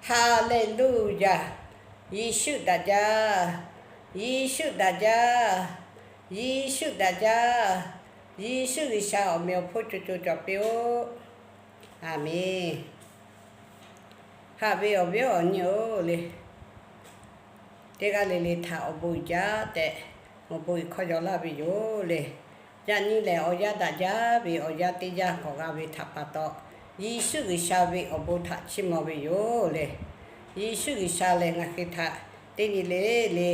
Haˍleˍluˆyaˍ. Yeˍsuˆ daꞈ jaˇ. Yeˍsuˆ daꞈ jaˇ. Yeˍsuˆ daꞈ jaˇ. Yeˍsuˆ G'uiˬsha awˬ meh awˬ hponˇ co co cawˬ piˇ-oˆ. Aˍmenˍ. Haꞈ ve awˬ viˉ awˬ nyi-oˬ le, teˇ g'aˇ le le htaꞈ awˬ bon uiˍ jaˇ tehꞈ, awˬ bon uiˍ hkawˇ yaw laˇ ve yoˬ le. Yaꞈ nyi lehˬ, awˬ yanˇ daꞈ jaˇ ve awˬ yanˇ teˇ yanˇ k'awꞈ g'a ve htaꞈ pa taw, Yeˍsuˆ G'uiˬsha ve awˬ bon htaꞈ chiˇ mvuh ve yoˬ le. Yeˍsuˆ G'uiˬsha lehˬ, ngaˬ hui htaꞈ teˇ nyi le le,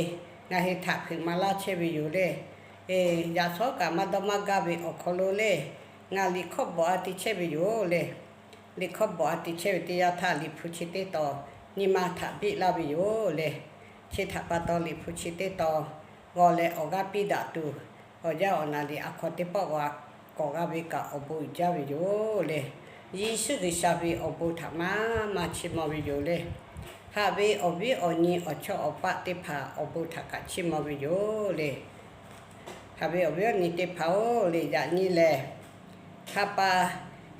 ngaˬ hui htaꞈ hpeuꞈ maˍ laˇ chehˇ ve yoˬ le. Yaꞈ shawˉ kaꞈ maˇ dawˇ maˇ gaˇ ve awˬ hk'aw lo le, ngaˬ liꞈ hkawˇ bvuhꞈ a te chehˇ ve yoˬ le. Liꞈ hkawˇ bvuhꞈ a te chehˇ ve teˇ yanˇ htaˇ, liꞈ hpu chi teˇ tawn nyi ma htaꞈ biˆ laˇ ve yoˬ le. Chi htaꞈ pa taw, liꞈ hpu chi teˇ tawn g'aw leh awˬ g'aˇ piˇ daꞈ tuˬ, awˬ yanˇ awˬ naˍ riˍ a hk'aw teˇ pawˆ g'a k'awꞈ g'a ve kaꞈ awˬ bon uiˍ jaˇ ve yoˬ le. Yeˍsuˆ G'uiˬsha ve awˬ bon htaꞈ maˇ maˇ chiˇ mvuh ve yoˬ le. Haꞈ ve awˬ viˉ awˬ nyi awˬ chawˇ awˬ paˆ teˇ hpaˍ awˬ bon htaꞈ kaꞈ chiˇ mvuh ve yoˬ le. Haꞈ ve awˬ viˉ awˬ nyi teˇ hpaˍ-oˬ le, yaꞈ nyi lehˬ, ha pa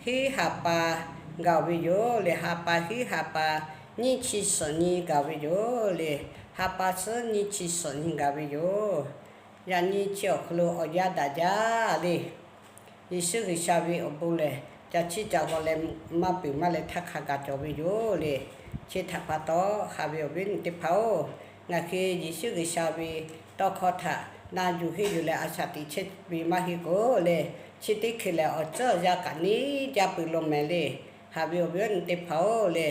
hiˉ ha pa gaˬ ve yoˬ le. Ha pa hiˉ ha pa nyiˇ chi suhˍ nyi gaˬ ve yoˬ le. Ha pa suhˉ nyiˇ chi suhˍ nyi gaˬ ve yoˬ. Yaꞈ nyi chi awˬ hk'aw lo awˬ yanˇ daꞈ jaˇ le. Yeˍsuˆ G'uiˬsha ve awˬ bon lehˬ, ca chiˇ ca g'aw leh maˇ peuˬ maˇ leh htaˇ hk'a gaˬ cawˬ ve yoˬ le. Chi htaꞈ pa taw, haꞈ ve awˬ viˉ awˬ nyi teˇ hpaˍ-oˬ, ngaˬ hui Yeˍsuˆ G'uiˬsha ve tawˇ hkawˇ htaꞈ na yuˬ henˇ yuˬ leh a shaꞈ teꞈ chehˇ ve maˇ heˆ k'o le, chi teˇ hkui lehˬ awˬ tcuhˉ awˬ yanˇ kaꞈ neˇ jaˇ peuˬ lo mehˍ le. Haꞈ ve awˬ viˉ awˬ nyi teˇ hpaˍ-oˬ le,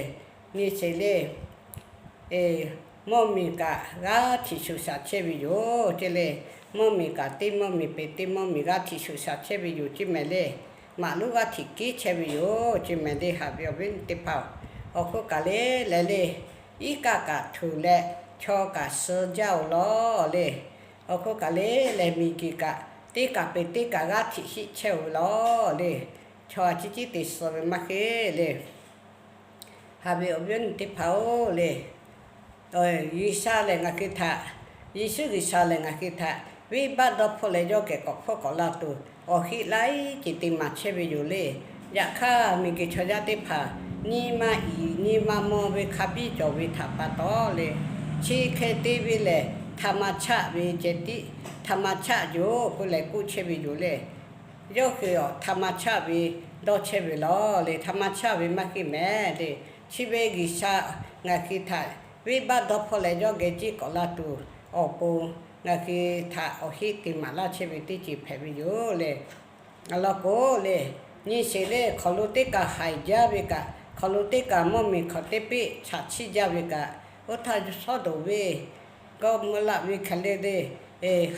nyi sheˍ le. Mvuhˇmiˬ kaꞈ g'aˇ htiꞈ shuˍ shaˍ chehˇ ve yoˬ ceˇ le. Mvuhˇmiˬ kaꞈ teˇ mvuhˇmiˬ peuˬ teˇ mvuhˇmiˬ g'aˇ htiꞈ shuˍ shaˍ chehˇ ve yoˬ ceˇ mehˍ le. Maꞈ lonˉ g'aˇ htiꞈ keˉ chehˇ ve yoˬ ceˇ mehˍ le. Haꞈ ve awˬ viˉ teˇ hpaˍ-oˬ, awˬ hk'oˆ kaꞈ le leh le, iˉ kaˆ kaꞈ htuꞈ leh chaw kaꞈ suh jaˇ-oˬ lawˬ le. Awˬ hk'oˆ kaꞈ le leh, miˬguiˬ kaꞈ teˇ kaˬ peuˬ teˇ kaˬ g'aˇ htiꞈ hiˆ chehˇ-oˬ ve lawˬ le. Chaw a ciˉ ciˉ te suh ve maˇ heˆ le. Haꞈ ve awˬ viˉ awˬ nyi teˇ hpaˍ-oˬ le, G'uiˬsha lehˬ ngaˬ hui htaꞈ, Yeˍsuˆ G'uiˬsha lehˬ ngaˬ hui htaꞈ venˇbaˆ dawˇ hpfuhˆ leh yawˇ geh k'awꞈ hpfuhˆ k'awꞈ la tuˬ, awˬ heˆ laiˉ ceuˬ te maˍ chehˇ ve yoˬ le. Yaꞈ hk'aˇ, miˬguiˬ chaw yaˇ teˇ hpaˍ nyi ma iˍ nyi ma mvuh ve hk'a biˇ cawˬ ve htaꞈ pa taw le, chi hk'e te ve lehˬ, htaꞈ ma chaˆ ve ceh tiˉ, htaꞈ ma chaˆ yoˬ k'oˆ leh k'oˆ chehˇ ve yoˬ le. Yawˇ hui awˬ htaꞈ ma chaˆ ve dawˇ chehˇ ve lawˬ le. Htaꞈ ma chaˆ ve maˇ heˆ mehˍ le. Chi ve G'uiˬsha ngaˬ hui htaꞈ venˇbaˆ dawˇ hpfuhˆ leh yawˇ geh jiˆ k'awꞈ la tuˬ awˬ pon, ngaˬ hui htaꞈ awˬ heˆ te maˍ laˇ chehˇ ve teˇ ceuˬ hpehꞈ ve yoˬ le. Awˬ lawn k'o le, nyi sheˍ le, hk'aˬ lo teˇ kaˬ haiˬ jaˇ ve kaꞈ, hk'aˬ lo teˇ kaˬ mvuhˇmiˬ hk'aˬ teˇ peˆ chaꞈ chiˆ jaˇ ve kaꞈ, oˇ htaˇ Sawˉdonˍ ve, Gawˇmawˇraˆ ve hk'e le le,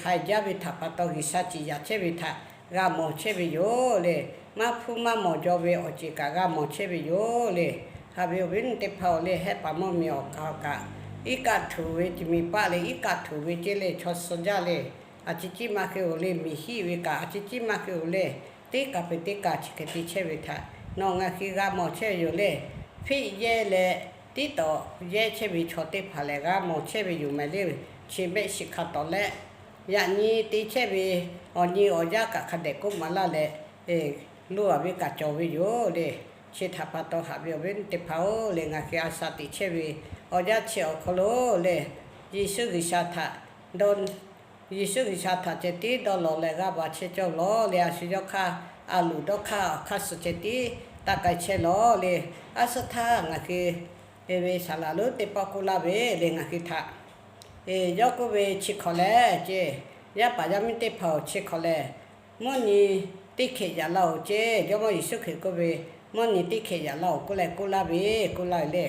haiˬ jaˇ ve htaꞈ pa taw G'uiˬsha ciˍ yanˍ chehˇ ve htaꞈ g'a mawˬ chehˇ ve yoˬ le. Maˇ hpuˇ maˇ mawˬ jaw ve awˬ ceuˬ kaꞈ g'a mawˬ chehˇ ve yoˬ le. Haꞈ ve awˬ viˉ awˬ nyi teˇ hpaˍ-oˬ le, hehˆ paˍ mvuhˇmiˬ awˬ kaˍ awˬ kaꞈ, iˉ kaˆ htuꞈ ve miˬ paˆ leh iˉ kaˆ htuꞈ ve ceˇ le, chaw suh jaˇ le. A ciˉ ciˉ maˇ hui-oˬ le, miˬ hiˆ ve kaꞈ a ciˉ ciˉ maˇ hui-oˬ le. Teˇ kaˬ peuˬ teˇ kaˬ chi hk'e te chehˇ ve htaꞈ nawˬ ngaˬ hui g'a mawˬ chehˇ ve yoˬ le. Hpiˆ yehˇ leh tiˉ tawꞈ yehˇ chehˇ ve chaw teˇ hpaˍ lehˬ g'a mawˬ chehˇ ve yoˬ mehˍ le. Chi mehˆ shiˍ hk'a tawˍ leh, yaꞈ nyi te chehˇ ve awˬ nyi awˬ yaˇ kaꞈ hk'a dehꞈ k'oˆ maˍ laˇ leh, loˬ a ve kaꞈ cawˬ ve yoˬ le. Chi htaꞈ pa taw haꞈ ve awˬ viˉ teˇ hpaˍ-oˬ le, ngaˬ hui a shaꞈ teꞈ chehˇ ve awˬ yanˇ chi awˬ hk'aw lo le, Yeˍsuˆ G'uiˬsha htaꞈ dawˇ Yeˍsuˆ G'uiˬsha htaꞈ ceh tiˉ dawˇ lawˬ leh g'aˇ va chehˇ cawˇ lawˬ le. A shu yawˇ hk'aˇ a luˬ dawˇ hk'aˇ awˬ hk'aˇ suh ceh tiˉ taˇ k'ai chehˇ lawˬ le. A suhˉ htaˇ ngaˬ hui ve saˍ laˍ lonˉ teˇ pawˆ k'oˆ laˇ ve le, ngaˬ hui htaꞈ, yawˇ k'oˆ ve, chi hk'awꞈ lehˬ ceˇ, yaˇ paˍ yaˇ miˇ teˇ hpaˍ-oˬ, chi hk'awꞈ lehˬ mvuhˇ nyi teˇ hkehꞈ yaꞈ laˇ-oˬ ceˇ. Jawˇmawˇ Yeˍsuˆ Hkriꞈ k'oˆ ve, mvuhˇ nyi teˇ hkehꞈ yaꞈ laˇ-oˬ k'oˆ leh k'oˆ laˇ ve, k'oˆ laˇ ve le.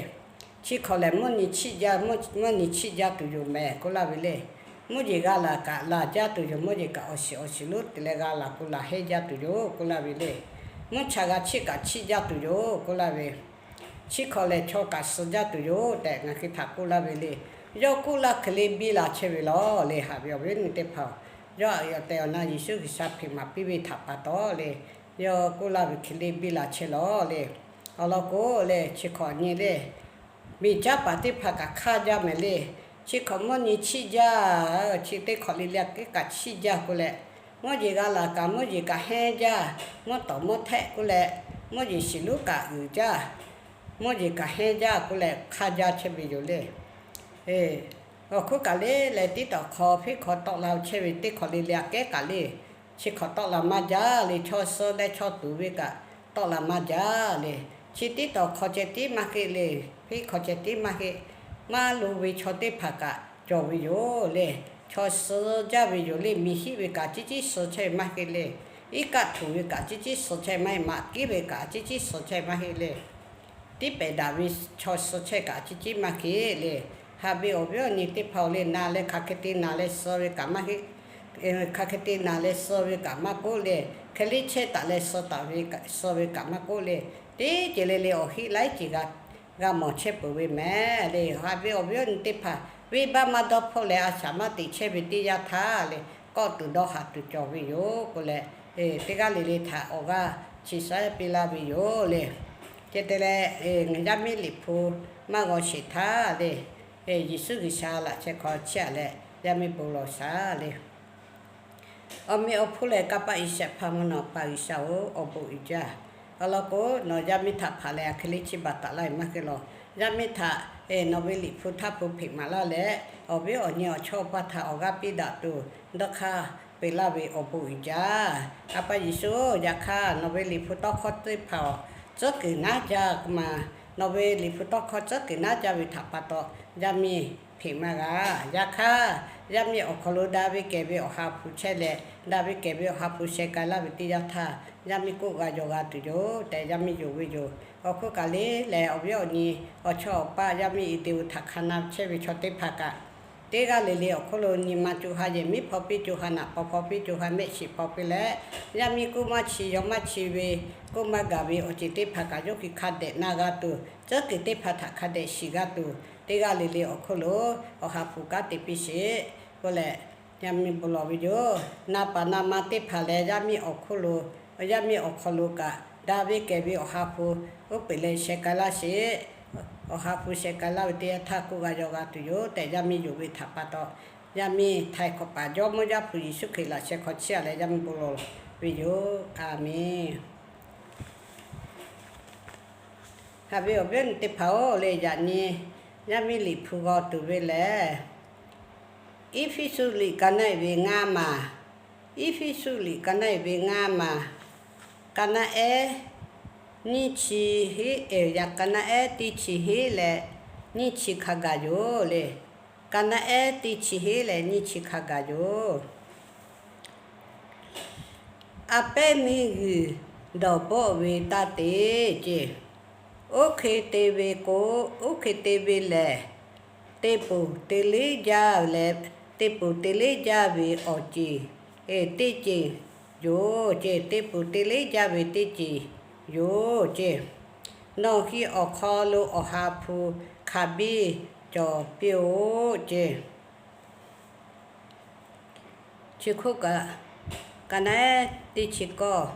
Chi hk'awꞈ lehˬ mvuhˇ nyi chiˆ jaˇ, mvuhˇ nyi chiˆ jaˇ tuˬ yoˬ mehˍ k'oˆ laˇ ve le. Mvuhˇ yeˬ g'a laˬ kaꞈ laˬ jaˇ tuˬ yoˬ. Mvuhˇ yeˬ kaꞈ awˬ shiˍ awˬ shiˍ lonˉ te leh g'a laˬ k'o laˬ hehnˇ jaˇ tuˬ yoˬ k'oˆ laˇ ve le. Mvuhˇ cha g'a chiˆ kaꞈ chiˆ jaˇ tuˬ yoˬ k'oˆ laˇ ve. Chi hk'awꞈ lehˬ chaw kaꞈ suh jaˇ tuˬ yoˬ tehꞈ ngaˬ hui htaꞈ k'oˆ laˇ ve le. Yawˇ k'oˆ laˇ hk'e le biˇ la chehˇ ve lawˬ le. Haꞈ ve awˬ viˉ awˬ nyi teˇ hpaˍ-oˬ, yawˇ aꞈ yaꞈ tehꞈ awˬ na Yeˍsuˆ G'uiˬsha hpeꞈ maˍ piˇ ve htaꞈ pa taw le, yawˇ k'oˆ laˇ ve hk'e le biˇ la chehˇ lawˬ le. Awˬ lawn k'o le, chi hk'awꞈ nyi le, miˬ caˉ paˍ teˇ hpaˍ kaꞈ hk'aˇ jaˇ mehˍ le. Chi hk'awꞈ mvuhˇ nyi chiˆ jaˇ, chi teˇ hk'awꞈ le le a kehˉ kaꞈ chiˆ jaˇ k'oˆ leh, mvuhˇ yeˬ g'a laˬ kaꞈ mvuhˇ yeˬ kaꞈ hehnˇ jaˇ, mvuhˇ tawˍ mvuhˇ htehˆ k'oˆ leh, mvuhˇ yeˬ shiˍ lonˉ kaꞈ uiˍ jaˇ. mvuhˇ yeˬ kaꞈ hehnˇ jaˇ k'oˆ leh hk'aˇ jaˇ chehˇ ve yoˬ le. Awˬ hk'oˆ kaꞈ le leh tiˉ tawꞈ hk'aw hpiˇ hk'aw tawˆ la chehˇ ve teˇ hk'awꞈ le le aꞈ kehˉ kaꞈ le, chi hk'awꞈ tawˆ la maˇ jaˇ le, chaw suh leh chaw tuˍ ve kaꞈ tawˆ la maˇ jaˇ le. Chi tiˉ tawꞈ hk'aw ceh tiˉ maˇ heˆ le, hpiˇ hk'aw ceh tiˉ maˇ heˆ, maˇ lo ve chaw teˇ hpaˍ kaꞈ cawˬ ve yoˬ le. Chaw suh jaˇ ve yoˬ le. Miˬ hiˆ ve kaꞈ ciˉ ciˉ suh chehˇ ve maˇ heˆ le. Iˉ kaˆ htuꞈ ve kaꞈ ciˉ ciˉ suh chehˇ maˇ heˆ. Maꞈ kiˉ ve kaꞈ ciˉ ciˉ suh chehˇ maˇ heˆ le. Tiˉ pehˍ daꞈ ve chaw suh chehˇ kaꞈ ciˉ ciˉ maˇ heˆ le. Haꞈ ve awˬ viˉ awˬ nyi teˇ hpaˍ-oˬ le, naˬ leh hk'aˬ hk'e te naˬ leh suh ve kaꞈ maˇ heˆ. Hk'aˬ hk'e te naˬ leh suh ve kaꞈ maˇ k'oˆ le, hk'e liˇ chehˇ taˍ leh suh taˍ ve, suh ve kaꞈ maˇ k'oˆ le, teˇ ceuˬ le le awˬ heˆ laiˉ ceuˬ g'a g'a mawˬ chehˇ peuˬ ve mehˍ le. Haꞈ ve awˬ viˉ awˬ nyi teˇ hpaˍ, venˇbaˆ maˇ dawˇ hpfuhˆ leh a shaꞈ maˇ teꞈ chehˇ ve teˇ yanˇ htaˇ le, kawˆ tuˬ dawˇ haˍ tuˬ cawˬ ve yoˬ k'o leh, teˇ g'aˇ le le htaꞈ awˬ g'aˇ chi shaˉ piˇ laˇ ve yoˬ le. Chi te leh, yaˇ miˇ Liꞈ hpu maˇ g'aw sheˍ htaˇ le, Yeˍsuˆ G'uiˬsha laꞈ sheh hk'aw chiˇ aꞈ leh yaˇ miˇ bon lawˬ shaˍ le. Awˬ meꞈ awˬ hpu lehˬ, kanˇ paˆ Iˉsaˍ hpaˇ mvuhˇ naw pa G'uiˬsha-oˬ, awˬ bon uiˍ jaˇ. Awˬ lawn k'o, nawˬ yaˇ miˇ htaꞈ hpaˍ leh aˬ hk'e le chi baˬ taˍ laˇ ve maˇ heˆ law. Yaˇ miˇ htaꞈ nawˬ ve Liꞈ hpu htaˇ hpu hpeꞈ maˍ laˇ leh, awˬ viˉ awˬ nyi awˬ chawˇ awˬ paˇ htaꞈ awˬ g'aˇ piˇ daꞈ tuˬ dawˇ hk'aˇ peꞈ laˇ ve awˬ bon uiˍ jaˇ. A pa Yeˍsuˆ-oˬ, yaꞈ hk'aˇ nawˬ ve Liꞈ hpu tawˇ hkawˇ teˇ hpaˍ-oˬ, tcuhˉ kuiˬ naˉ jaˇ k'o ma, nawˬ ve Liꞈ hpu tawˇ hkawˇ tcuhˉ kuiˬ naˉ jaˇ ve htaꞈ pa taw, yaˇ miˇ hpeꞈ maˇ g'a. Yaꞈ hk'aˇ, yaˇ miˇ awˬ hk'aw lo daꞈ ve kehˬ ve Awˬ ha hpu chehˇ leh, daꞈ ve kehˬ ve Awˬ ha hpu sheh k'ai laˇ ve teˇ yanˇ htaˇ, yaˇ miˇ k'oˆ g'a yaw g'a tuˬ yoˬ tehꞈ yaˇ miˇ yonˍ ve yoˬ. Awˬ hk'oˆ kaꞈ le lehˬ, awˬ viˉ awˬ nyi awˬ chawˇ awˬ paˇ yaˇ miˇ video htaꞈ hk'a na chehˇ ve chaw teˇ hpaˍ kaꞈ, teˇ g'aˇ le le awˬ hk'oˆ lo nyi ma co ha yehˬ miˉ hpaw piˇ, co ha naꞈ paw hpaw piˇ, co ha mehˆ shiˍ hpaw piˇ leh, yaˇ miˇ k'oˆ maˇ chi yaw maˇ chi ve, k'oˆ maˇ gaˬ ve awˬ ceuˬ teˇ hpaˍ kaꞈ yawˇ hkui hk'a dehꞈ na g'a tuˬ, tcuhˉ kuiˬ teˇ hpaˍ htaꞈ hk'a dehꞈ shiˍ g'a tuˬ, teˇ g'aˇ le le awˬ hk'oˆ lo Awˬ ha hpu kanˉ te piˇ sheˍ k'oˆ leh, yaˇ miˇ bon lawˬ ve yoˬ. Na paˍ na ma teˇ hpaˍ leh yaˇ miˇ awˬ hk'oˆ lo, yaˇ miˇ awˬ hk'aw lo kaꞈ daꞈ ve kehˬ ve Awˬ ha hpu uˉ peunˍ leh sheh k'ai laˇ sheˍ. Awˬ ha hpu sheh k'ai laˇ ve teˇ yanˇ htaˇ k'oˆ g'a yaw g'a tuˬ yoˬ tehꞈ yaˇ miˇ yonˍ ve htaꞈ pa taw, yaˇ miˇ htaiˍ hk'awꞈ paˍ Jawˇmawˇ Yaˇ hpu Yeˍsuˆ Hkriꞈ laꞈ sheh hk'aw chiˇ aꞈ leh yaˇ miˇ bon lawˬ ve yoˬ. A menˬ. Haꞈ ve awˬ viˉ awˬ nyi teˇ hpaˍ-oˬ le, yaꞈ nyi yaˇ miˇ Liꞈ hpu g'aw tuˬ ve lehˬ, Eˇfeˇsuꞈ liꞈ ka naˆ-e ve ngaˇ maˬ, Eˇfeˇsuꞈ liꞈ ka naˆ-e ve ngaˇ maˬ, ka naˆ ehˉ nyiˇ chi heˉ, yaꞈ ka naˆ ehˉ teˇ chi heˉ leh nyiˇ chi hk'a gaˬ yoˬ le. Ka naˆ ehˉ teˇ chi heˉ leh nyiˇ chi hk'a gaˬ yoˬ. A pehˉ miˇ g'uiˬ dawˬ bawˆ ve taˇ te ce. Oˇ hk'e te ve k'o, oˇ hk'e te ve lehˬ, te ponˬ te leˉ jaˇ leh, te ponˬ te leˉ jaˇ ve awˬ ceˬ teˇ ceuˬ yoˬ ce. Te ponˬ te leˉ jaˇ ve teˇ ceuˬ yoˬ ce. Nawˬ hui awˬ hk'aw lo Awˬ ha hpu hk'a biˇ cawˬ piˇ-oˆ ce. Chi hk'oˆ kaꞈ, ka naˆ ehˉ teˇ chi kawˇ,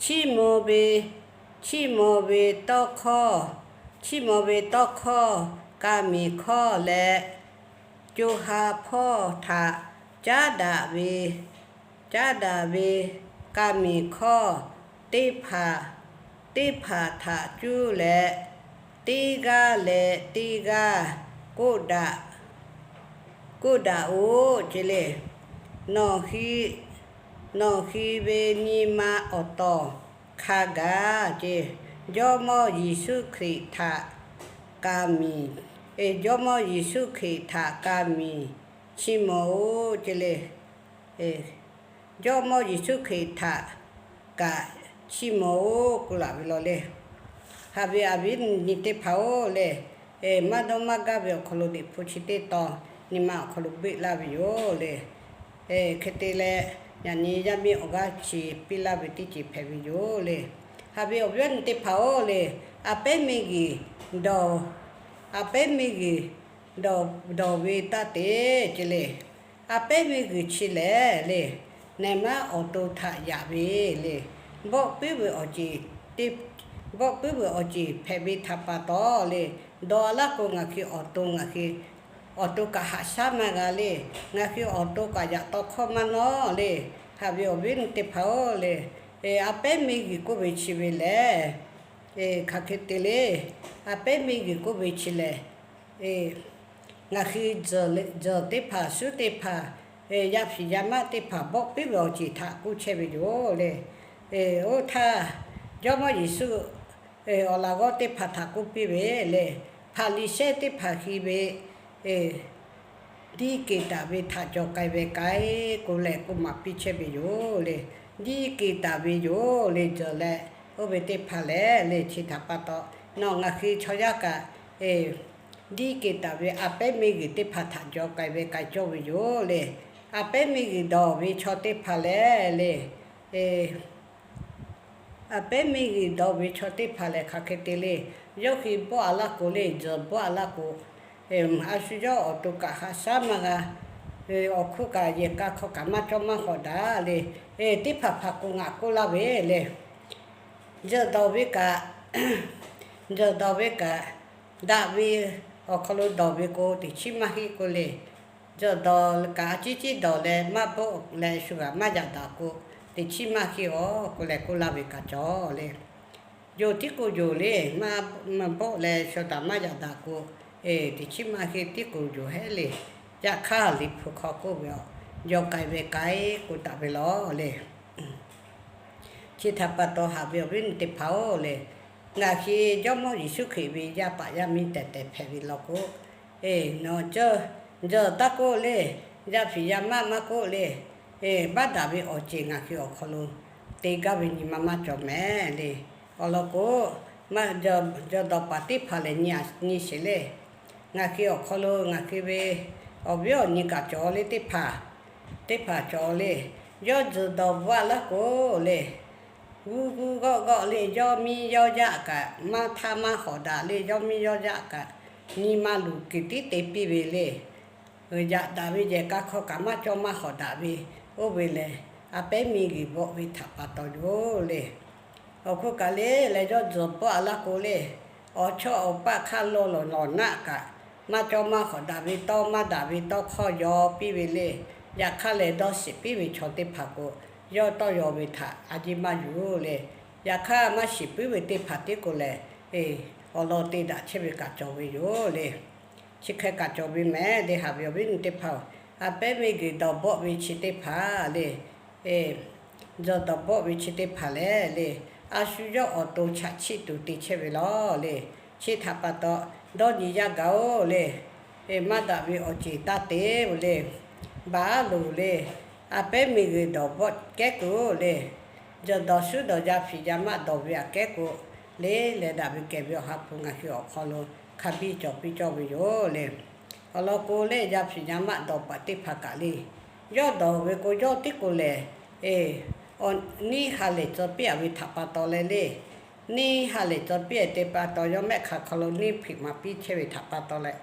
chiˇ mvuh ve, chiˇ mvuh ve tawˇ hkawˇ, chiˇ mvuh ve tawˇ hkawˇ, ka miˬ hkawˇ leh co ha hpawˇ htaꞈ caˉ daꞈ ve, caˉ daꞈ ve ka miˬ hkawˇ teˇ hpaˍ, teˇ hpaˍ htaꞈ cuˇ leh, teˇ g'aˇ leh teˇ g'aˇ k'oˆ daꞈ, k'oˆ daꞈ-oˆ ce le. Nawˬ hui, nawˬ hui ve nyi ma awˬ tawˍ hk'a gaˬ ce. Jawˇmawˇ Yeˍsuˆ Hkriꞈ htaꞈ ka miˬ, Jawˇmawˇ Yeˍsuˆ Hkriꞈ htaꞈ ka miˬ chiˇ mvuh-oˆ ce le. Jawˇmawˇ Yeˍsuˆ Hkriꞈ htaꞈ kaꞈ chiˇ mvuh-oˆ k'oˆ laˬ ve law le. Haꞈ ve awˬ viˉ nyi teˇ hpaˍ-oˬ le, maˇ dawˇ maˇ gaˇ ve awˬ hk'aw lo Liꞈ hpu chi teˇ tawn nyi ma awˬ hk'aw lo beˆ laˇ ve yoˬ le. Hk'e te leh, yaꞈ nyi yaˇ miˇ awˬ g'aˇ chi piˇ laˇ ve teˇ ceuˬ hpehꞈ ve yoˬ le. Haꞈ ve awˬ viˉ awˬ nyi teˇ hpaˍ-oˬ le, a pehˉ miˇ g'uiˬ dawˬ, a pehˉ miˇ g'uiˬ dawˬ, dawˬ ve taˇ te ce le. A pehˉ miˇ g'uiˬ chi lehˬ le, nehˬ maˇ awˬ to htaꞈ yaꞈ ve le. Bawˆ puiˉ ve awˬ ceˬ, bawˆ puiˉ ve awˬ ceˬ hpehꞈ ve htaꞈ pa taw le, dawˬ laˇ k'o ngaˬ hui awˬ to, ngaˬ hui awˬ to kaꞈ haꞈ shaˉ maˇ g'a le. Ngaˬ hui awˬ to kaꞈ yaꞈ taw hkawˇ maˇ nawˉ le. Haꞈ ve awˬ viˉ nyi teˇ hpaˍ-oˬ le, a pehˉ miˇ g'uiˬ k'oˆ ve chi ve lehˬ, Hk'aˬ hk'e te le, a pehˉ miˇ g'uiˬ k'oˆ ve chi lehˬ, ngaˬ hui tzuhˬ teˇ hpaˍ, shuˉ teˇ hpaˍ, yaˇ hpiˍ yaˇ maˆ teˇ hpaˍ bawˆ piˇ ve awˬ ceˬ htaꞈ k'oˆ chehˇ ve yoˬ le. Oˇ htaˇ, Jawˇmawˇ Yeˍsuˆ awˬ laꞈ g'awˇ teˇ hpaˍ htaꞈ k'oˆ piˇ ve le, Hpaˍriˍsehˇ teˇ hpaˍ hk'e ve diˇ keꞈ taˍ ve htaꞈ jaw k'ai ve k'ai k'oˆ leh k'oˆ maˍ piˇ chehˇ ve yoˬ le. Diˇ keꞈ taˍ ve yoˬ le, tzuhˬ leh oˇ ve teˇ hpaˍ lehˬ le, chi htaꞈ pa taw, nawˬ ngaˬ hui chaw yaˇ kaꞈ diˇ keꞈ taˍ ve a pehˉ miˇ g'uiˬ teˇ hpaˍ htaꞈ jaw k'ai ve k'ai cawˇ ve yoˬ le. A pehˉ miˇ g'uiˬ dawˬ ve chaw teˇ hpaˍ lehˬ le, a pehˉ miˇ g'uiˬ dawˬ ve chaw teˇ hpaˍ lehˬ hk'aˬ hk'e te le, yawˇ hui bawˆ a laˇ k'o le, tzuhˬ bawˆ a laˇ k'o, a shu yawˇ awˬ to kaꞈ haꞈ shaˉ maˇ g'a, awˬ hk'oˆ kaꞈ yehˬ k'a hk'aw kaꞈ maˇ cawˇ maˇ hawꞈ daꞈ le. Teˇ hpaˍ hpaˍ k'o ngaˬ k'oˆ laˇ ve le, tzuhˬ dawˬ ve kaꞈ, tzuhˬ dawˬ ve kaꞈ, daꞈ ve awˬ hk'aw lo dawˬ ve k'o, teꞈ chiˉ maˇ heˆ k'oˆ le. Tzuhˬ dawˬ kaꞈ a ciˉ ciˉ dawˬ leh maˇ bawˆ leh shu g'aꞈ maˇ yaꞈ daꞈ k'o, teꞈ chiˉ maˇ heˆ aˬ k'oˆ leh k'oˆ laˇ ve kaꞈ cawˬ le. Yonˍ tiˉ k'o yonˍ le, maˇ bawˆ leh shu g'aꞈ maˇ yaꞈ daꞈ k'o, teꞈ chiˉ maˇ heˆ tiˉ k'o yonˍ heˆ le. Yaꞈ hk'aˇ Liꞈ hpu hk'aw k'oˆ ve, jaw k'ai ve k'ai k'oˆ taˍ ve lawˬ le. Chi htaꞈ pa taw haꞈ ve awˬ viˉ awˬ nyi teˇ hpaˍ-oˬ le, ngaˬ hui Jawˇmawˇ Yeˍsuˆ Hkriꞈ ve yaˇ paˍ yaˇ miˇ tehˬ tehˬ hpehꞈ ve law k'o, nawˬ tzuhˬ taˇ k'oˆ le, yaˇ hpiˍ yaˇ maˆ maˇ k'oˆ le, baˆ daꞈ ve awˬ ceˬ ngaˬ hui awˬ hk'aw lo te gaˇ ve nyi ma maˇ cawˬ mehˍ le. Awˬ lawn k'o, tzuhˬ dawˬ paˍ teˇ hpaˍ lehˬ nyi sheˍ le. Ngaˬ hui awˬ hk'aw lo ngaˬ hui ve awˬ viˉ awˬ nyi kaꞈ cawˬ le teˇ hpaˍ, teˇ hpaˍ cawˬ le. Yawˇ tzuhˬ dawˬ bawˆ a laˇ k'o le, g'uˇ g'uˇ g'awˆ g'awˆ le, yawˇ miˇ yawˇ yaˇ kaꞈ maˇ htaˇ maˇ hawꞈ daꞈ le, yawˇ miˇ yawˇ yaˇ kaꞈ nyi ma luˬ kuiˬ tiˉ te piˇ ve le. Yaꞈ daꞈ ve yehˬ k'a hk'aw kaꞈ maˇ cawˇ maˇ hawꞈ daꞈ ve, oˇ ve lehˬ a pehˉ miˇ g'uiˬ bawˆ ve htaꞈ pa taw yoˬ le. Awˬ hk'oˆ kaꞈ le leh yawˇ tzuhˬ bawˆ a laˇ k'o le, awˬ chawˇ awˬ paˆ hk'aˇ lawˇ lawˬ lawˬ naˆ kaꞈ maˇ cawˇ maˇ hawꞈ daꞈ ve tawˇ maˇ daꞈ ve tawˇ hkawˇ yaw piˇ ve le. Yaꞈ hk'aˇ lehˬ dawˇ shiˍ piˇ ve chaw teˇ hpaˍ k'o, yawˇ tawˇ yaw ve htaꞈ a ciˉ maˇ yuˬ le. Yaꞈ hk'aˇ maˇ shiˍ puiˉ ve teˇ hpaˍ tiˉ k'o lehˬ, awˬ lawn te daꞈ chehˇ ve kaꞈ cawˬ ve yoˬ le. Chi hk'e kaꞈ cawˬ ve mehˍ le, haꞈ ve awˬ viˉ awˬ nyi teˇ hpaˍ-oˬ, a pehˉ miˇ g'uiˬ dawˬ bawˆ ve chi teˇ hpaˍ le, tzuhˬ dawˬ bawˆ ve chi teˇ hpaˍ lehˬ le, a shu yawˇ awˬ to chaꞈ chiˆ tuˬ te chehˇ ve lawˬ le. Chi htaꞈ pa taw, dawˇ nyi yaˇ gaˬ-oˬ le, maˇ daꞈ ve awˬ ceˬ taˇ te-oˬ le. Baˬ aˉ loˍ le, a pehˉ miˇ g'uiˬ dawˬ bawˆ kehˉ k'o le, tzuhˬ dawˬ shuˉ dawˬ yaˇ hpiˍ yaˇ maˆ dawˬ ve aꞈ kehˉ k'o le, leh daꞈ ve kehˬ ve Awˬ ha hpu ngaˬ hui awˬ hk'aw lo hk'a biˇ cawˬ piˇ cawˇ ve yoˬ le. Awˬ lawn k'o le, yaˇ hpiˍ yaˇ maˆ dawˬ paˍ teˇ hpaˍ kaꞈ le, yawˇ dawˬ ve k'o yawˇ tiˉ k'o lehˬ, neˇ ha lehˬ tcuh piˇ a ve htaꞈ pa taw leh le, neˇ ha lehˬ tcuh piˇ a te pa taw, yawˇ mehˆ hk'aˬ hk'aw lo neˇ hpeꞈ maˍ piˇ chehˇ ve htaꞈ pa taw leh,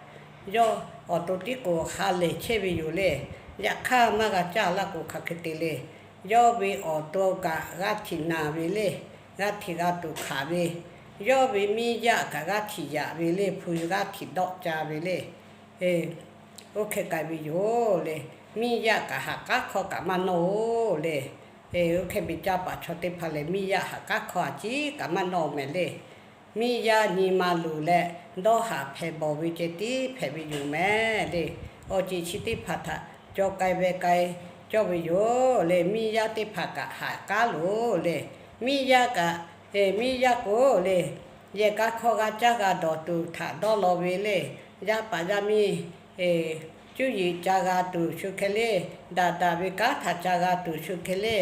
yawˇ awˬ to tiˉ k'o ha lehˬ chehˇ ve yoˬ le. Yaꞈ hk'aˇ maˇ g'a caˇ laˇ k'o hk'aˬ hk'e te le, yawˇ ve awˬ to kaꞈ g'aˇ htiꞈ naˬ ve le, g'aˇ htiꞈ g'a tuꞈ hkanˍ ve, yawˇ ve miˇ yaˇ kaꞈ g'aˇ htiꞈ yaꞈ ve le, hpu g'aˇ htiꞈ dawˆ ca ve le. Oˇ hk'e k'ai ve yoˬ le. Miˇ yaˇ kaꞈ ha k'aˉ hkawˇ kaꞈ maˇ nawˇ-oˬ le. Oˇ hk'e ve caˇ paˍ chaw teˇ hpaˍ lehˬ, miˇ yaˇ ha k'aˉ hkawˇ a ciˉ kaꞈ maˇ nawˇ mehˍ le. Miˇ yaˇ nyi ma luˬ leh dawˇ haꞈ hpehꞈ bawˬ ve ceh tiˉ hpehꞈ ve yoˬ mehˍ le. Awˬ ceˬ chi teˇ hpaˍ htaꞈ caw k'ai ve k'ai cawˇ ve yoˬ le. Miˇ yaˇ teˇ hpaˍ kaꞈ ha k'aˉ loˬ le. Miˇ yaˇ kaꞈ, miˇ yaˇ k'o le, yehˬ k'a hk'aw g'a caˇ g'a dawˬ tuˬ htaꞈ dawˇ law ve le. Yaˇ paˍ yaˇ miˇ cuˇ yiˍ ca g'a tuˬ shu hk'e le, daꞈ daꞈ ve kanˉ htaꞈ ca g'a tuˬ shu hk'e le,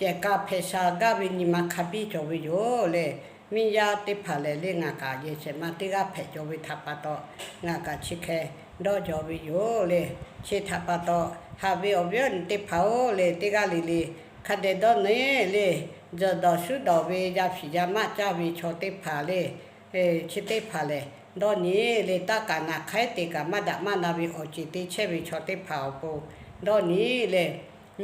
yehˬ k'a hpehꞈ sha gaˇ ve nyi ma hk'a biˇ cawˬ ve yoˬ le. Miˇ yaˇ teˇ hpaˍ lehˬ le, ngaˬ kaꞈ yehˬ shehˍ ma teˇ g'aˇ hpehꞈ cawˬ ve htaꞈ pa taw, ngaˬ kaꞈ chi hk'e dawˇ jaw ve yoˬ le. Chi htaꞈ pa taw, haꞈ ve awˬ viˉ awˬ nyi teˇ hpaˍ-oˬ le, teˇ g'aˇ le le hk'a dehꞈ dawˇ neˬ le, tzuhˬ dawˬ shuˉ dawˬ ve yaˇ hpiˍ yaˇ maˆ caˇ ve chaw teˇ hpaˍ le, chi teˇ hpaˍ lehˬ dawˇ nyi le. Taˇ kaꞈ naˬ hk'aiˉ te kaꞈ maˇ daꞈ maˇ na ve awˬ ceˬ te chehˇ ve chaw teˇ hpaˍ awˬ pon dawˇ nyi le.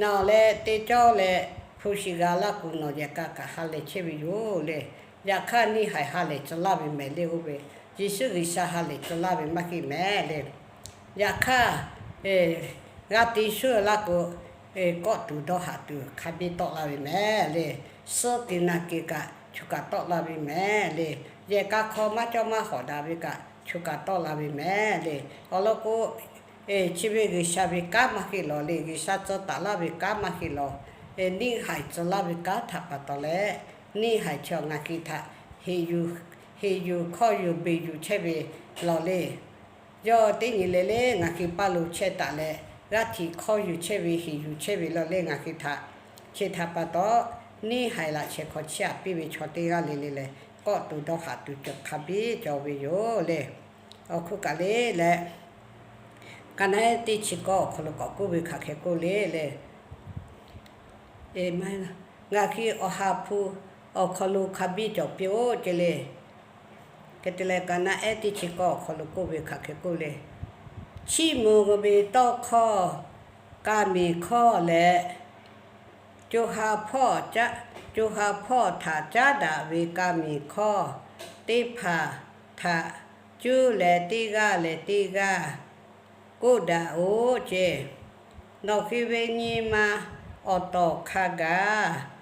Nawˬ leh te cawˇ leh hpu shi g'a laˇ k'o, nawˬ yehˬ k'a kaꞈ ha lehˬ chehˇ ve yoˬ le. Yaꞈ hk'aˇ neˇ haiˬ ha lehˬ tcuh laˇ ve mehˍ le. Oˇ ve Yeˍsuˆ G'uiˬsha ha lehˬ tcuh laˇ ve maˇ heˆ mehˍ le. Yaꞈ hk'aˇ, g'a te shuˉ laˇ k'o, kawˆ tuˬ dawˇ haꞈ tuˬ hk'a biˇ tawˆ laˇ ve mehˍ le. Suhˉ te na ke kaꞈ choˬ kaꞈ tawˆ la ve mehˍ le. Yehˬ k'a hk'aw maˇ cawˇ maˇ hawˍ daꞈ ve kaꞈ choˬ kaꞈ tawˆ la ve mehˍ le. Awˬ lawn k'o, chi ve G'uiˬsha ve kanˉ maˇ heˆ lawˬ le. G'uiˬsha tcuh taˍ laˇ ve kanˉ maˇ heˆ lawˬ. Neˇhaiˬ tcuh laˇ ve kanˉ htaꞈ pa taw leh, neˇhaiˬ chi ngaˬ hui htaꞈ heˍ yuˬ hkawˇ yuˬ beˬ yuˬ chehˇ ve lawˬ le. Yawˇ teˇ nyi le le ngaˬ hui paˇ lo chehˇ taˍ leh, g'aˇ htiꞈ hkawˇ yuˬ chehˇ ve heˍ yuˬ chehˇ ve lawˬ le ngaˬ hui htaꞈ. Chi htaꞈ pa taw, neˇhaiˬ laꞈ shehˍ hk'aw chiˇ aꞈ piˇ ve chaw teˇ g'aˇ le le lehˬ, kawˆ tuˬ dawˇ haꞈ tuˬ cawˬ hk'a biˇ cawˬ ve yoˬ le. Awˬ hk'oˆ kaꞈ le leh, ka naˉ ehˉ teˇ chi kawˆ awˬ hk'aw lo k'awꞈ k'oˆ ve hk'aˬ hk'e k'oˆ le le. Ngaˬ hui Awˬ ha hpu awˬ hk'aw lo hk'a biˇ cawˬ piˇ-oˆ ce le. Hk'e te leh, ka naˉ ehˉ teˇ chi kawˆ awˬ hk'aw lo k'oˆ ve hk'aˬ hk'e k'oˆ le. Chiˇ mvuh ve tawˇ hkawˇ, ka miˬ hkawˇ leh, co ha hpawˇ, co ha hpawˇ htaꞈ caˉ daꞈ ve ka miˬ hkawˇ teˇ hpaˍ htaꞈ cuˇ leh teˇ g'aˇ leh teˇ g'aˇ k'oˆ daꞈ-oˆ ce. Nawˬ hui ve nyi ma awˬ tawˍ hk'a gaˬ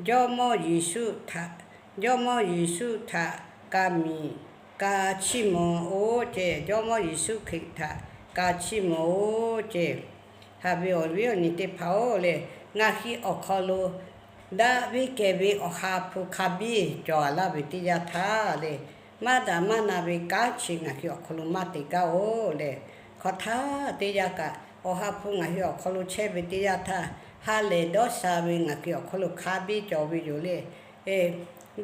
Jawˇmawˇ Yeˍsuˆ htaꞈ, Jawˇmawˇ Yeˍsuˆ htaꞈ ka miˬ ka chiˇ mvuh-oˆ ce. Jawˇmawˇ Yeˍsuˆ Hkriꞈ htaꞈ ka chiˇ mvuh-oˆ ce. Haꞈ ve awˬ viˉ awˬ nyi teˇ hpaˍ-oˬ le, ngaˬ hui awˬ hk'aw lo daꞈ ve kehˬ ve Awˬ ha hpu hk'a biˇ cawˬ laˇ ve teˇ yanˇ htaˇ le, maˇ daꞈ maˇ na ve kanˉ chi ngaˬ hui awˬ hk'aw lo maˇ te gaˇ-oˬ le. Hk'aw htaˇ teˇ yanˇ kaꞈ, Awˬ ha hpu ngaˬ hui awˬ hk'aw lo chehˇ ve teˇ yanˇ htaˇ, ha lehˬ dawˇ sha ve ngaˬ hui awˬ hk'aw lo hk'a biˇ cawˬ ve yoˬ le.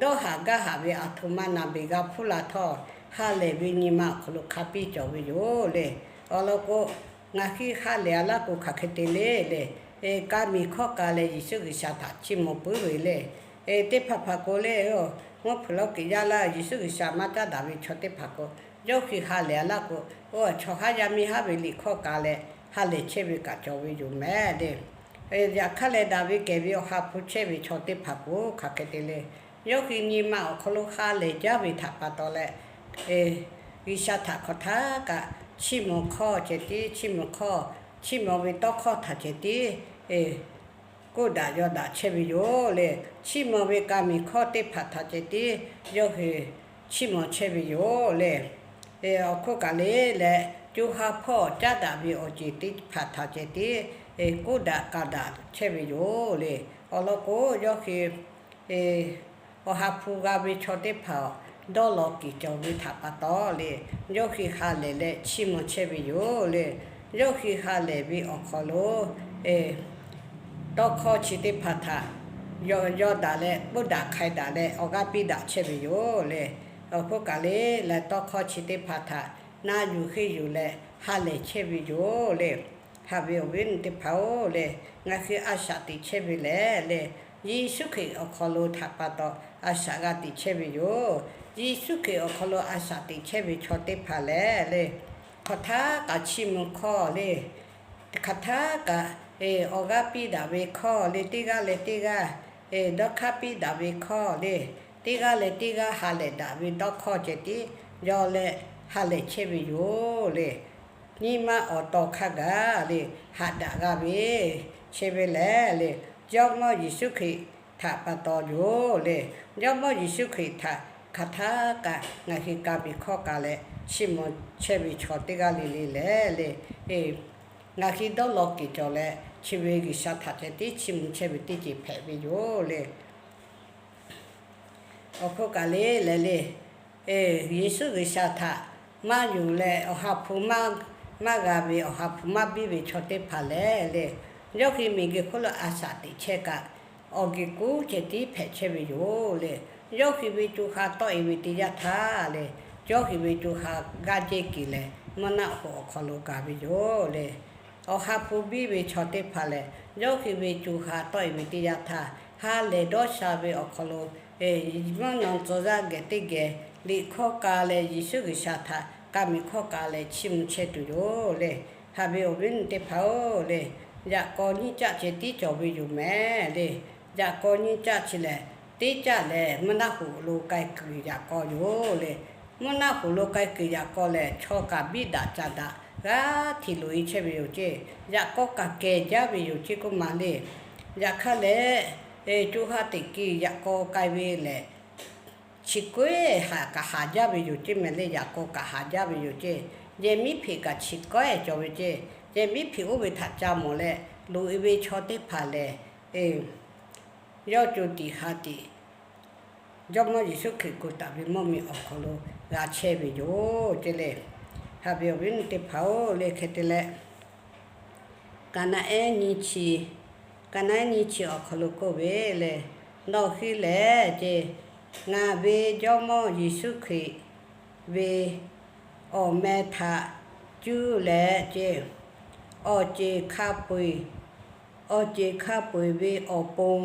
Dawˇ haꞈ gaˇ haꞈ ve aˬ htoꞈ ma na beˬ g'a hpuˇ la htawˇ, ha lehˬ ve nyi ma awˬ hk'aw lo hk'a biˇ cawˬ ve yoˬ le. Awˬ lawn k'o, ngaˬ hui ha lehˬ a laˇ k'o hk'aˬ hk'e te le le, ka miˬ hkawˇ ka leh Yeˍsuˆ G'uiˬsha htaꞈ chiˇ mvuh puiˉ ve le. Teˇ hpaˍ hpaˍ k'o le, mvuhˇ hpeuꞈ lawˇ kiꞈ yaˇ laˇ Yeˍsuˆ G'uiˬsha maˇ caˉ daꞈ ve chaw teˇ hpaˍ k'o, yawˇ hui ha lehˬ a laˇ k'o, chaw haˉ yaˇ miˇ haˉ ve liꞈ hkawˇ ka leh ha lehˬ chehˇ ve kaꞈ cawˬ ve yoˬ mehˍ le. Yaꞈ hk'aˇ lehˬ, daꞈ ve kehˬ ve Awˬ ha hpu chehˇ ve chaw teˇ hpaˍ k'o hk'aˬ hk'e te le, yawˇ hui nyi ma awˬ hk'aw lo ha lehˬ jaˇ ve htaꞈ pa taw leh, G'uiˬsha htaꞈ hk'aˬ htaˇ kaꞈ chiˇ mvuh hkawˇ ceh tiˉ, chiˇ mvuh hkawˇ, chiˇ mvuh ve tawˇ hkawˇ htaꞈ ceh tiˉ k'oˆ daꞈ yaw daꞈ chehˇ ve yoˬ le. Chiˇ mvuh ve ka miˬ hkawˇ teˇ hpaˍ htaꞈ ceh tiˉ yawˇ hui chiˇ mvuh chehˇ ve yoˬ le. Awˬ hk'oˆ kaꞈ le leh, co ha hpawˇ caˉ daꞈ ve awˬ ceuˬ teˇ hpaˍ htaꞈ ceh tiˉ k'oˆ daꞈ ka daꞈ chehˇ ve yoˬ le. Awˬ lawn k'o, yawˇ hui Awˬ ha hpu g'a ve chaw teˇ hpaˍ dawˇ law kiˍ cawˬ ve htaꞈ pa taw le, yawˇ hui ha lehˬ leh chiˇ mvuh chehˇ ve yoˬ le. Yawˇ hui ha lehˬ ve awˬ hk'aw lo tawˇ hkawˇ chi teˇ hpaˍ htaꞈ yaw daꞈ leh k'oˆ daꞈ hk'ai daꞈ leh awˬ g'aˇ piˇ daꞈ chehˇ ve yoˬ le. Awˬ hk'oˆ kaꞈ le leh, tawˇ hkawˇ chi teˇ hpaˍ htaꞈ na yuˬ henˇ yuˬ leh ha lehˬ chehˇ ve yoˬ le. Haꞈ ve awˬ viˉ awˬ nyi teˇ hpaˍ-oˬ le, ngaˬ hui a shaꞈ teꞈ chehˇ ve lehˬ le, Yeˍsuˆ Hkriꞈ awˬ hk'aw lo htaꞈ pa taw a shaꞈ g'a teꞈ chehˇ ve yoˬ. Yeˍsuˆ Hkriꞈ awˬ hk'aw lo a shaꞈ teꞈ chehˇ ve chaw teˇ hpaˍ lehˬ le, hk'aˬ htaˇ kaꞈ chiˇ mvuh hkawˇ le, hk'aˬ htaˇ kaꞈ awˬ g'aˇ piˇ daꞈ ve hkawˇ le, teˇ g'aˇ leh teˇ g'aˇ dawˇ hk'aˇ piˇ daꞈ ve hkawˇ le, teˇ g'aˇ leh teˇ g'aˇ ha lehˬ daꞈ ve dawˇ hkawˇ ceh tiˉ yaw leh ha lehˬ chehˇ ve yoˬ le. Nyi ma awˬ tawˍ hk'a gaˬ le, haꞈ daꞈ g'a ve chehˇ ve lehˬ le, Jawˇmawˇ Yeˍsuˆ Hkriꞈ htaꞈ pa taw yoˬ le. Jawˇmawˇ Yeˍsuˆ Hkriꞈ htaꞈ hk'aˬ htaˇ kaꞈ ngaˬ hui ka miˬ hkawˇ ka leh chiˇ mvuh chehˇ ve chaw teˇ g'aˇ le le lehˬ le, ngaˬ hui dawˇ law kiˍ cawˬ leh, chi ve G'uiˬsha htaꞈ ceh tiˉ chiˇ mvuh chehˇ ve teˇ ceuˬ hpehꞈ ve yoˬ le. Awˬ hk'oˆ kaꞈ le leh le, Yeˍsuˆ G'uiˬsha htaꞈ maˇ yonˍ leh, Awˬ ha hpu maˇ g'a ve, Awˬ ha hpu maˇ biˇ ve chaw teˇ hpaˍ lehˬ le, yawˇ hui miˬguiˬ hk'oˆ lo a shaꞈ teꞈ chehˇ kaꞈ, awˬ g'uiˬ kuˉ ceh tiˉ hpehꞈ chehˇ ve yoˬ le. Yawˇ hui ve co ha tawˆ-e ve teˇ yanˇ htaˇ le, yawˇ hui ve co ha g'aˇ jehˇ keˬ leh, mvuhˇ naˆ hoꞈ awˬ hk'aw lo gaˬ ve yoˬ le. Awˬ ha hpu biˇ ve chaw teˇ hpaˍ lehˬ, yawˇ hui ve co ha tawˆ-e ve teˇ yanˇ htaˇ, ha lehˬ dawˇ sha ve awˬ hk'aw lo mvuhˇ naw tcuh yaˇ geh teˇ geh liꞈ hkawˇ ka leh Yeˍsuˆ G'uiˬsha htaꞈ ka miˬ hkawˇ ka leh chiˇ mvuh chehˇ tuˬ yoˬ le. Haꞈ ve awˬ viˉ awˬ nyi teˇ hpaˍ-oˬ le, yaꞈ k'aw nyiˇ caˆ ceh tiˉ cawˬ ve yoˬ mehˍ le. Yaꞈ k'aw nyiˇ caˆ chi lehˬ, teˇ caˆ lehˬ mvuhˇ naˆ hoꞈ lo k'ai kuiˬ yaꞈ k'aw yoˬ le. Mvuhˇ naˆ hoꞈ lo k'ai kuiˬ yaꞈ k'aw lehˬ, chaw kaꞈ biˇ daꞈ caˍ daꞈ g'aˇ hteꞈ loꞈ-e chehˇ ve yoˬ ceˇ. Yaꞈ k'aw kaꞈ kehˬ jaˇ ve yoˬ ceˇ k'oˆ ma le. Yaꞈ hk'aˇ lehˬ, co ha teꞈ kuiˬ yaꞈ k'aw k'ai ve lehˬ, chi kawehˇ haꞈ kaꞈ haˍ jaˇ ve yoˬ ceˇ mehˍ le. Yaꞈ k'aw kaꞈ haˍ jaˇ ve yoˬ ceˇ. Yehˬ miˉ hpeꞈ kaꞈ chi kawehˇ cawˬ ve ceˇ. Yehˬ miˉ hpeꞈ oˇ ve htaꞈ ca mawˬ leh, loꞈ e ve chaw teˇ hpaˍ lehˬ, yawˇ co tiꞈ ha tiꞈ Jawˇmawˇ Yeˍsuˆ Hkriꞈ kuˬ taˍ ve mvuhˇ miˬ awˬ hk'aw lo g'a chehˇ ve yoˬ ceˇ le. Haꞈ ve awˬ viˉ awˬ nyi teˇ hpaˍ-oˬ le, hk'e te leh, Kaˍnaˍehˉ nyiˇ chi, Kaˍnaˍehˉ nyiˇ chi awˬ hk'aw lo k'oˆ ve le, Nawˬ hui lehˬ ceˇ, ngaˬ ve Jawˇmawˇ Yeˍsuˆ Hkriꞈ ve awˬ meh htaꞈ cuˇ leh ceˇ, awˬ ceˬ hk'a peu-eˬ, awˬ ceˬ hk'a peu-eˬ ve awˬ pon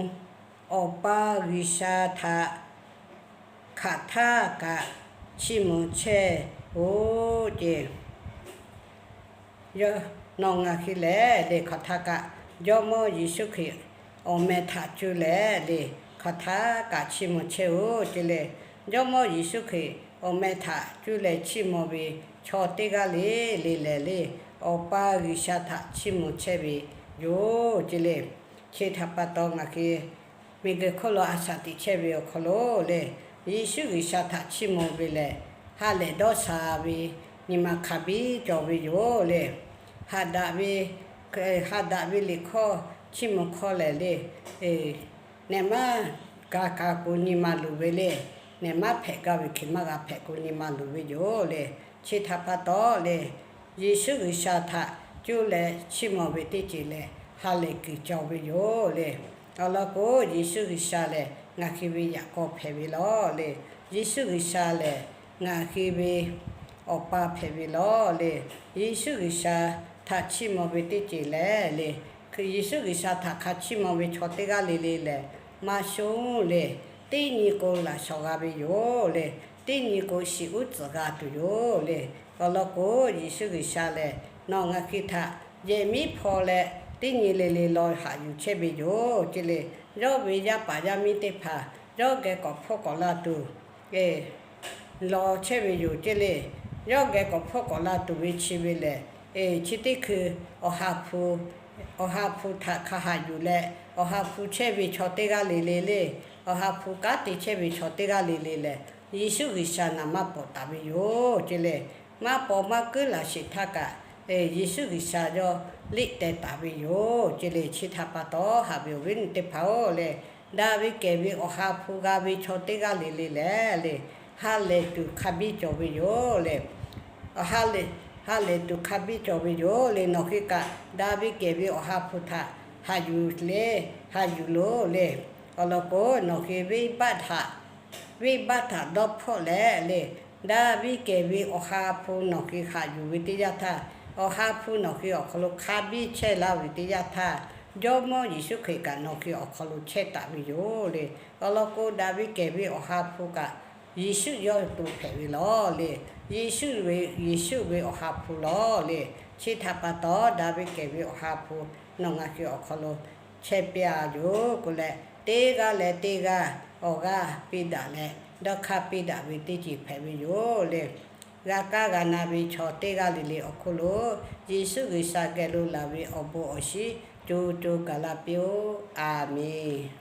Awˬ pa G'uiˬsha htaꞈ hk'aˬ htaˇ kaꞈ chiˇ mvuh chehˇ-oˬ ceˇ. Nawˬ ngaˬ hui lehˬ le, hk'aˬ htaˇ kaꞈ Jawˇmawˇ Yeˍsuˆ Hkriꞈ awˬ meh htaꞈ cuˇ leh le, hk'aˬ htaˇ kaꞈ chiˇ mvuh chehˇ-oˬ ceˇ le. Jawˇmawˇ Yeˍsuˆ Hkriꞈ awˬ meh htaꞈ cuˇ leh chiˇ mvuh ve chaw teˇ g'aˇ le le lehˬ le, Awˬ pa G'uiˬsha htaꞈ chiˇ mvuh chehˇ ve yoˬ ceˇ le. Chi htaꞈ pa taw ngaˬ hui miˬguiˬ hk'oˆ lo a shaˍ teꞈ chehˇ ve awˬ hk'aw lo le, Yeˍsuˆ G'uiˬsha htaꞈ chiˇ mvuh ve lehˬ, ha lehˬ dawˇ sha ve nyi ma hk'a biˇ cawˬ ve yoˬ le. Haꞈ daꞈ ve, haꞈ daꞈ ve liꞈ hkawˇ chiˇ mvuh hkawˇ lehˬ le, nehˬ maˇ ga ka k'o nyi ma luˬ ve le, nehˬ maˇ hpehꞈ gaˇ ve hk'e maˇ g'a hpehꞈ k'o nyi ma luˬ ve yoˬ le. Chi htaꞈ pa taw le, Yeˍsuˆ G'uiˬsha htaꞈ cuˇ leh chiˇ mvuh ve teˇ ceuˬ lehˬ, ha lehˬ kuiˬ cawˬ ve yoˬ le. Awˬ lawn k'o, Yeˍsuˆ G'uiˬsha lehˬ ngaˬ hui ve yaꞈ k'aw hpehꞈ ve lawˬ le. Yeˍsuˆ G'uiˬsha lehˬ ngaˬ hui ve Awˬ pa hpehꞈ ve lawˬ le. Yeˍsuˆ G'uiˬsha htaꞈ chiˇ mvuh ve teˇ ceuˬ lehˬ le, Yeˍsuˆ G'uiˬsha htaꞈ hk'a chiˇ mvuh ve chaw teˇ g'aˇ le le lehˬ, maˇ shonˉ le. Teˇ nyi k'o laꞈ shawˍ g'a ve yoˬ le. Teˇ nyi k'o shiˍ uˉ tcuhˍ g'a tuˬ yoˬ le. Awˬ lawn k'o, Yeˍsuˆ G'uiˬsha lehˬ nawˬ ngaˬ hui htaꞈ yehˬ miˉ hpaw leh teˇ nyi le le law haꞈ yuˬ chehˇ ve yoˬ ceˇ le. Yawˇ ve yaˇ paˍ yaˇ miˇ teˇ hpaˍ yawˇ geh k'awꞈ hpfuhˇ k'awꞈ la tuˬ law chehˇ ve yoˬ ceˇ le. Yawˇ geh k'awꞈ hpfuhˇ k'awꞈ la tuˬ ve chi ve lehˬ, chi teˇ hkui Awˬ ha hpu, Awˬ ha hpu htaꞈ hk'a haꞈ yuˬ leh, Awˬ ha hpu chehˇ ve chaw teˇ g'aˇ le le le, Awˬ ha hpu kanˉ te chehˇ ve chaw teˇ g'aˇ le le lehˬ, Yeˍsuˆ G'uiˬsha naˍ maˇ pawꞈ taˍ ve yoˬ ceˇ le. Maˇ paw maˇ kuiˉ laꞈ sheˍ htaˇ kaꞈ, Yeˍsuˆ G'uiˬsha yawˇ liꞈ teh taˍ ve yoˬ ceˇ le. Chi htaꞈ pa taw, haꞈ ve awˬ viˉ awˬ nyi teˇ hpaˍ-oˬ le, daꞈ ve kehˬ ve Awˬ ha hpu g'a ve chaw teˇ g'aˇ le le lehˬ le, ha lehˬ tuˬ hk'a biˇ cawˬ ve yoˬ le. Ha lehˬ tuˬ hk'a biˇ cawˬ ve yoˬ le. Nawˬ hui kaꞈ daꞈ ve kehˬ ve Awˬ ha hpu htaꞈ haꞈ yuˬ le, haꞈ yuˬ loˬ le. Awˬ lawn k'o, nawˬ hui venˇbaˆ htaꞈ, venˇbaˆ htaꞈ dawˇ hpfuhˆ leh le, daꞈ ve kehˬ ve Awˬ ha hpu nawˬ hui haꞈ yuˬ ve teˇ yanˇ htaˇ, Awˬ ha hpu nawˬ hui awˬ hk'aw lo hk'a biˇ chehˇ laˇ ve teˇ yanˇ htaˇ, Jawˇmawˇ Yeˍsuˆ Hkriꞈ kaꞈ nawˬ hui awˬ hk'aw lo chehˇ taˍ ve yoˬ le. Awˬ lawn k'o, daꞈ ve kehˬ ve Awˬ ha hpu kaꞈ Yeˍsuˆ yawˇ to hpehꞈ ve lawˬ le. Yeˍsuˆ ve, Yeˍsuˆ ve Awˬ ha hpu lawˬ le. Chi htaꞈ pa taw, daꞈ ve kehˬ ve Awˬ ha hpu nawˬ ngaˬ hui awˬ hk'aw lo chehˇ piˇ-a yoˬ k'oˆ leh, teˇ g'aˇ leh teˇ g'aˇ awˬ g'aˇ piˇ daꞈ leh, dawˇ hk'aˇ piˇ daꞈ ve teˇ ceuˬ hpehꞈ ve yoˬ le. G'a kaˇ g'a na ve chaw teˇ g'aˇ le le awˬ hk'oˆ lo, Yeˍsuˆ G'uiˬsha geh lo laˬ ve awˬ bon awˬ shinˉ co co gaˬ la piˇ-oˆ. A menˬ.